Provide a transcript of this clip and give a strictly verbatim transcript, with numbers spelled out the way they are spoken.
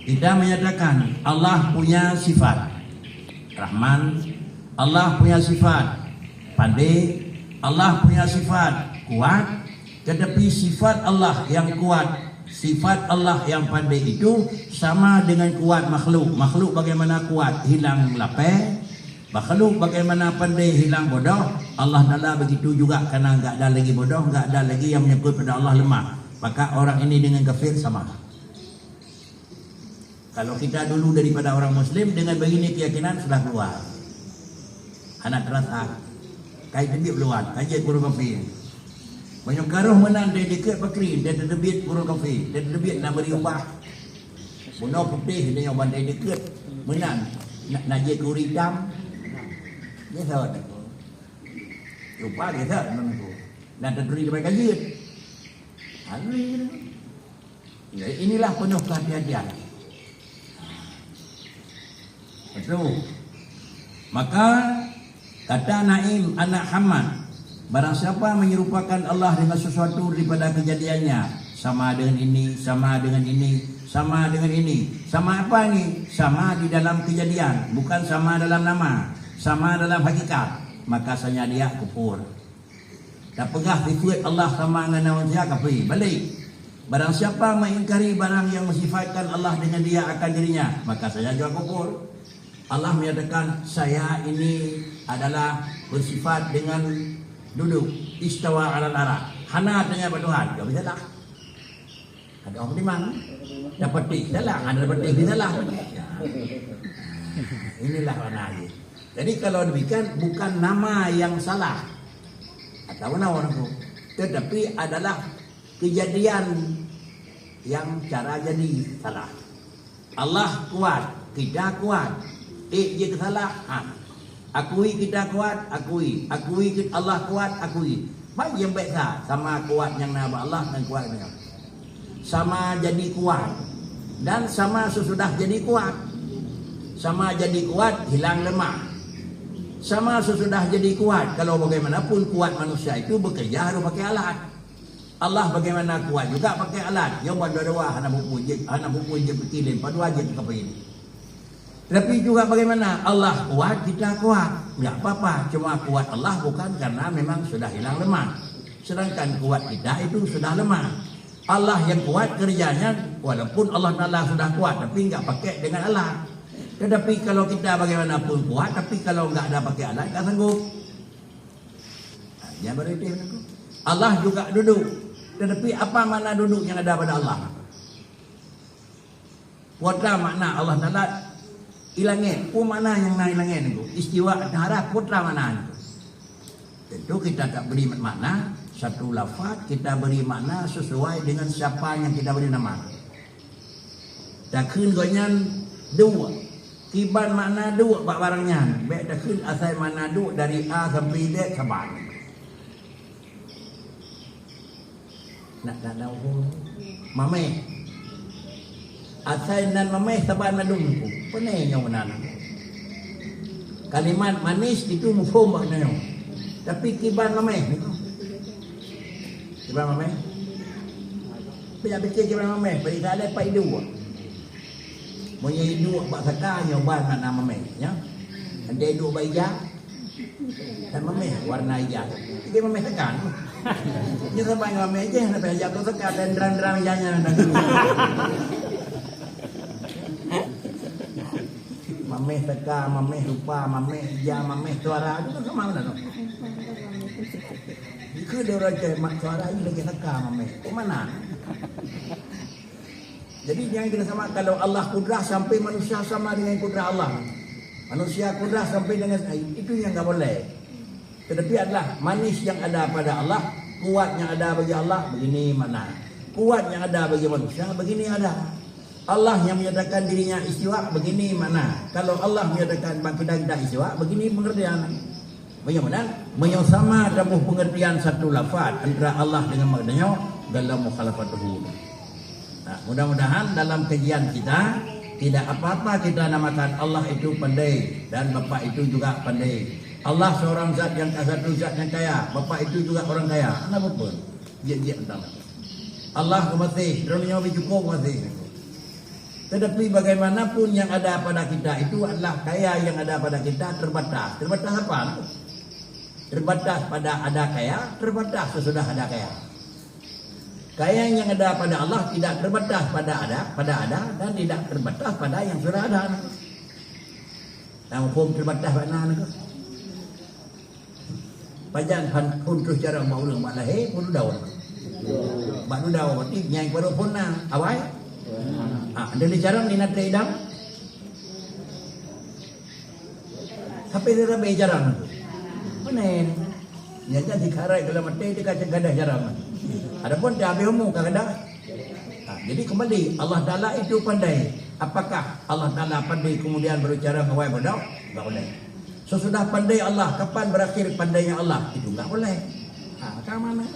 Kita menyatakan Allah punya sifat Rahman, Allah punya sifat Pandai, Allah punya sifat Kuat, tetapi sifat Allah yang kuat, sifat Allah yang pandai itu sama dengan kuat makhluk. Makhluk bagaimana kuat? Hilang lapeh. Makhluk bagaimana pandai? Hilang bodoh. Allah Taala begitu juga, karena enggak ada lagi bodoh, enggak ada lagi yang menyebut pada Allah lemah. Maka orang ini dengan kafir sama. Kalau kita dulu daripada orang Muslim, dengan begini keyakinan sudah keluar. Hana terasa. Kai teubiet luar, kai jeuet keu ureueng kafé. Meunyoe karoh meunan dai dikeue pakri, dai teubiet keu ureueng kafé, dai teubiet na beri upah. Bunoe putéh, nyoe ban dai dikeue meunan, na, na jeuet keu ureueng itam. Nyoe salah. Upah dia salah, memang tu. Dan teubiet keu ureueng kafé. Alhamdulillah. Ya, inilah penuh kehati-hatian. Betul. Maka kata Naim anak Hamad, barang siapa menyerupakan Allah dengan sesuatu daripada kejadiannya, sama dengan ini, sama dengan ini, sama dengan ini, sama apa ini? Sama di dalam kejadian, bukan sama dalam nama, sama dalam hakikat, maka sanya dia kufur. Tapeugah sifeut Allah sama ngon manusia, kafé. Balik. Barang siapa mengingkari barang yang mensifatkan Allah dengan dia akan dirinya, maka saya juga kufur. Allah menyatakan, "Saya ini adalah bersifat dengan duduk, istawa alal arah." Hana tanya bak Tuhan, jawab salah. Ada orang beriman. Dapat tik salah, ada dapat tik salah. Ya. Inilah makna ayat. Jadi kalau demikian, bukan nama yang salah. Atau mana orang tu. Tetapi adalah kejadian yang cara jadi salah. Allah kuat, kita kuat. Eh, je ke salah. Ha. Akui kita kuat, akui. Akui ke-, Allah kuat, akui. Baik yang baik sah, sama kuat nyang na bak Allah dan kuat nyang na. Sama jadi kuat dan sama sesudah jadi kuat. Sama jadi kuat, hilang lemah. Sama sesudah jadi kuat, kalau bagaimanapun kuat manusia itu bekerja harus pakai alat. Allah bagaimana kuat juga pakai alat. Nyoe ban dua-dua hana bukui jeuet, hana bukui jeuet beutilem, padua jeuet keu ini. Tapi juga bagaimana Allah kuat, kita kuat. Enggak apa-apa, cuma kuat Allah bukan karena memang sudah hilang lemah. Sedangkan kuat kita itu sudah lemah. Allah yang kuat kerjanya, walaupun Allah Taala sudah kuat, tapi enggak pakai dengan alat. Tetapi kalau kita bagaimanapun kuat, tapi kalau enggak ada pakai alat, enggak sanggup. Ha, dia baru itu. Allah juga duduk. Tetapi apa makna duduk yang ada pada Allah? Peue makna Allah Taala i langét? Peue makna nyang na i langét nyoe? Istiwa, atas arah, peue makna nyoe? Tentu kita tak beri makna, satu lafaz kita beri makna sesuai dengan siapa yang kita beri nama. Takheun gobnyan duek. Kiban makna duek bak barang nyan. Bèk takheun asai makna duek dari A sampai Z saban. Nak, nak, nak, oh. Maméh. Asai nan maméh saban mandum tu. Peue nyoe nan. Kalimat manis itu mufhum maknanya. Tapi kiban maméh. Kiban maméh. Banyak pikir kiban maméh. Bagi saya, Pak Idu. Meunyoe iduek bak saka, nyoe ban makna maméh, ya. Andai iduek bak ija, kan maméh warna ija. Jadi maméh saka. Nyoe sama ngon maméh ija, tapi ija tu saka dan derang-derang ija nyan. Maméh saka, maméh rupa, maméh ija, maméh suara, itu kan sama benda tu. Jika dia orang cakap mak suara ini lagi saka maméh. Di mana? Jadi, jangan kita sama, kalau Allah kudrah sampai manusia sama dengan kudrah Allah. Manusia kudrah sampai dengan, itu yang enggak boleh. Tetapi adalah manis yang ada pada Allah, kuat yang ada bagi Allah, begini makna. Kuat yang ada bagi manusia, begini ada. Allah yang menyatakan dirinya istiwa, begini makna. Kalau Allah menyatakan bak kita, kita istiwa, begini pengertian. Meunyoe meunan, meunyoe sama taboh pengertian satu lafaz antara Allah dengan makna nyoe, dalam mukhalafatuhu. Nah, mudah-mudahan dalam kajian kita, tidak apa-apa kita namakan Allah itu pandai dan Bapak itu juga pandai. Allah seorang zat yang satu zat yang kaya, Bapak itu juga orang kaya. Hana apa-apa. Jeuet-jeuet antara. Allah geumaséh, droeneuh nyoe beucukôp geumaséh. Tetapi bagaimanapun yang ada pada kita itu adalah kaya yang ada pada kita terbatas. Terbatas apa? Terbatas pada ada kaya, terbatas sesudah ada kaya. Kaya yang ada pada Allah tidak terbatas pada ada, pada ada dan tidak terbatas pada yang sudah ada. Nah, hukum terbatas makna ni ke? Pajan phôn troh carông bak ureuëng bak lahé, phôn dudoe. Bak dudoe berarti nyang baru phôn na, awai? Ha, dan di carông ni na trei idam? Sampai dia rabé carông tu. Mana? Nyan jadi karai dalam mata dia kata gadah carông. Adapun dia habis umur kan gadah. Ha, jadi kembali, Allah Ta'ala itu pandai. Apakah Allah Ta'ala pandai kemudian baru carông awai bodoh? Tak boleh. Sesudah pandai Allah, kapan berakhir pandainya Allah? Itu enggak boleh. Ha, ka mana?